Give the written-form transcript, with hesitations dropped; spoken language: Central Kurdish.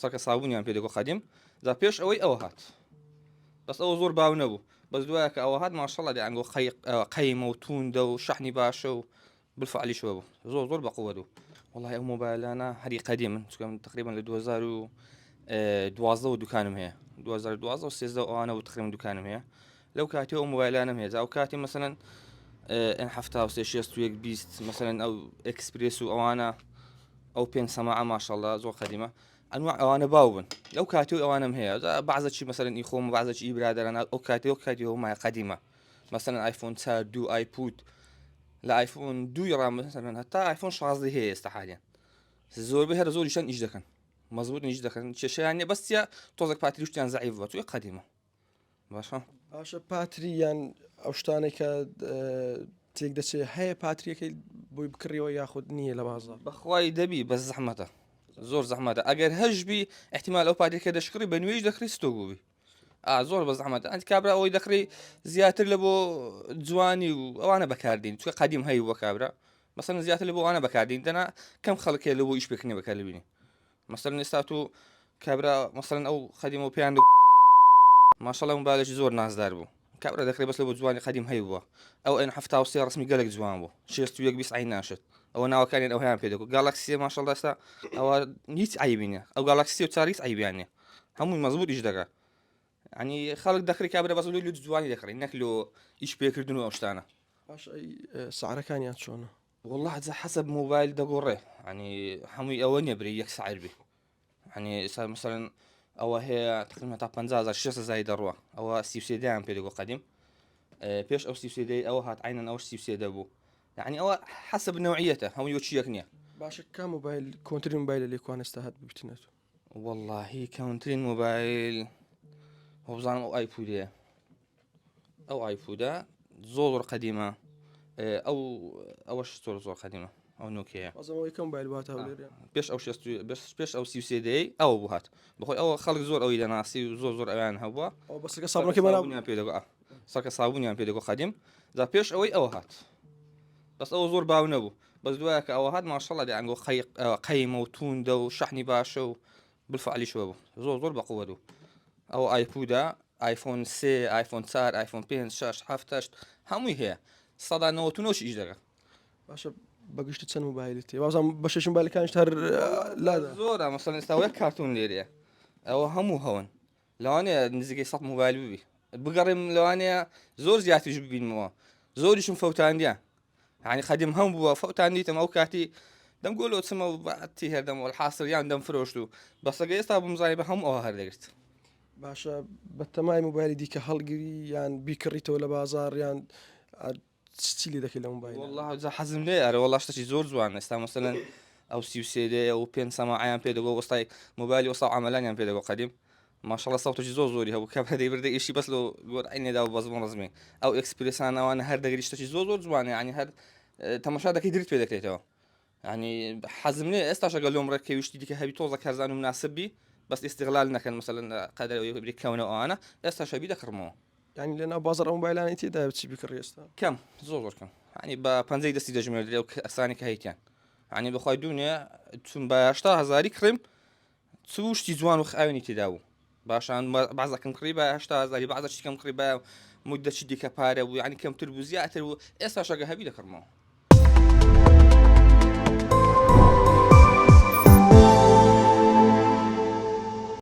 سەکە سابونیان پێ دەگۆ قەدیم جا پێش ئەوەی ئەوە هات بەس ئەوە زۆر باو نەبوو بەس دوایە کە ئەوە هات ماشەڵڵا دێ ئەنگۆ قەیمە و توندە و شەحنی باشە و بالفعلیشەوە بوو زۆر زۆر بەقوە دوو وڵی ئەو مۆبایلانە هەری قەدیمن چونکە من تقریبا لە 2012 و دوکانم هەیە 2012 و 13 ئەوانە و تقریبا دوکانم هەیە لەو کاتی ئەو مۆبایلانم هەیە ئەو کاتی مەسەن ئەن 73 61 20 مەسەن ئەو ئەکسپرێس و ئەوانە ئەو پێنج سەماعە ماشەڵڵا زۆر قەدیمە ئەنواع ئەوانە باو بن لەو کاتی و ئەوانم هەیە بەعزە چی مەسەلەن ئی خۆم بەعزە چی برادەران ئەو کاتی و کاتی هەمای قەدیمە مەسەلەن ئایفۆن 4 دوو ئایپود لە ئایفۆن دووی ڕا مەسەلەن هەتا ئایفۆن 16 هەیە ئێستا حالیان زۆربەی هەرە زۆریشان ئیش دەکەن مەزبوط نیش دەکەن کێشەیان نیە بەس چیە تۆزێک پاتریشتیان زەعیف بووە چونکە قەدیمە باشە باشە پاتری یان ئەو شتانێک کە تێک دەچێت هەیە پاتریەکەی بۆی بکڕیەوە یاخود نییە لە بازار بەخوای دەبی بەس زەحمەتە زۆر زەحمەتە ئەگەر هەش بی احتیمال ئەو پاتریکە دەشکڕی بە نوێژ دەکڕی ستۆک بووبی ئا زۆر بە زەحمەتە ئەنت کابرا ئەوەی دەکڕی زیاتر لە بۆ جوانی و ئەوانە بەکاردین چونکە قەدیم هەیە بۆ کابرا مەسەن زیاتر لە بۆ ئەوانە بەکاردین دەنا کەم خەڵکێ لە بۆ ئیش پێکردنی بەکار لەبینی مەسەلەن ئێستا تۆ کابرا مەسەلەن ئەو قەدیمە پێیان ماشەڵە مبالێکی زۆر نازدار بوو کابرا دەکرێت بەس لە بۆ جوانی قەدیم هەی بووە ئەو ئەن 73 ڕسمی گەلک جوان بوو 61 20 عین ناشت ئەوە ناوەکانیان ئەو هەیان پێ دەگو گالاکسیە ماشەڵ ئێستا ئەوە هیچ عیبی نییە ئەو گالاکسی و چاریس عیبیان نییە هەمووی مەزبوط ئیش دەکا ینی خەڵک دەکری کابرا بەس لۆ جوانی دەکڕی نەک لۆ ئیش پێکردن و ئەو شتانە باش سعرەکانیان چۆنە وەڵا جا حەسەب مۆبایل دەگۆڕێ ینی هەمووی ئەوە نییە برێ یەک سعر بێ ینی ئێستا مثلەن ئەوە هەیە تقریبا تا 50 هەزار 6 هەزاری دەڕوە ئەوە 33 دەیان پێ دەگۆ قەدیم پێش ئەو 33 دەی ئەوە هات عینەن ئەوش 33 دەبوو یعنی ئەوە حەسەب نەوعیەتە هەمووی وەکی یەک نییە باشە کام مۆبایل کۆنترین مۆبایلە لێ کوانێستا هات ببتنێت واللهی کەونترین مۆبایل هۆبزانم ئەو ئایپودەیە ئەو ئایپودە زۆر زۆر قەدیمە ئەو ئەوەش زۆر زۆر قەدیمە ئەو نۆکیە پێش ئەو پێش ئەو سیوسێ دەی ئەوە بوو هات بەخۆی ئەوە خەڵک زۆر ئەوی دەناسی و زۆر زۆر ئەویان هەبووە بەسەکە سابونەکەی بەناونیان پێ دەگو سەکە سابونیان پێ دەگو قەدیم جا پێش ئەوەی ئەوە هات بەس ئەوە زۆر باو نەبوو بەس دوایە کە ئەوە هات ماشەڵڵا دێ ئەنگۆ قەیمە و توندە و شەحنی باشە و بالفعلیشەوە بوو زۆر زۆر بەقوە دوو ئەو ئایپودا ئایفۆن سێ ئایفۆن چار ئایفۆن پێ شش هەفت هەشت هەمووی هەیە سەدا نەوەت و نۆش ئیش دەکە باشە بەگشتی چەند موبایلت هەیە وازم بەشێکی موبایلەکانیش هەر لادا زۆرە مەسەلەن ئێستا یەک کارتۆن لێرەیە ئەوە هەموو هەون لەوانەیە نزیکەی سە موبایل ببی بگەڕێم لەوانەیە زۆر زیاتریش ببینمەوە زۆریشم فەوتاندیان یعنی خەدیم هەم بووە فەوتاندیتم ئەو کاتی دەم گۆلۆ چمە و تی هێردەم حاسریان دەم فرۆشت و بەسەگە ئێستا بمزای بە هەموو ئەوە هەردەگرت باشە بەتەمای موبایلی دیکە هەڵگری یان بیکڕیتەوە لە بازار یان چی لێ دەکەی لە موبایل والله جا حەزم لێ ئەرە وەڵا شتێکی زۆر جوان ئێستا مەسەلەن ئەو 33 دەیە و پێنج سەماعیان پێ دەگۆ وەستای مۆبایلی وەستا عملانیان پێ دەگۆ قەدیم ماشەڵە سەوتێکی زۆر زۆری هەبوو کە بەدەی بردە ئیشی بەس لۆ گۆر عینێدا و بەزمە ڕزمێ ئەو ئێکسپرسان ئەوانە هەر دەگری شتێکی زۆر زۆر جوانە یعنی هەر تەماشا دەکەی درت پێ دەکرێتەوە یعنی حەزم لێ ئێستا شەگە لۆم ڕێک کەویشتی دیکە هەبی تۆزە کەرزان و مناسب بی بەس ئیستغلال نەکەن مثلەن قەدەر ئەوەی بری کەونەوە ئەوانە ئێستا شەبی دەکڕمەوە یعنی لەناو بازاڕ ئەو مۆبایلانەی تێدایە بچی بکڕی ئێستا کەم زۆر زۆر کەم یعنی بە پەنجەی دەستی دەژمێردرێ و کەسانی کە هەیتیان یعنی بەخوای دوونێ چون بە هەشتا هەزاری کڕیم چ شتی جوان و خاوێنی تێدا بوو باشان بازەکەم کڕی بە هەشتا هەزاری بازە شتیکەم کڕی بە مدەچی دیکە پارە بوو یعنی کەمتر بوو زیاتر بوو ئێستا شەگە هەبی دەکڕمەوە.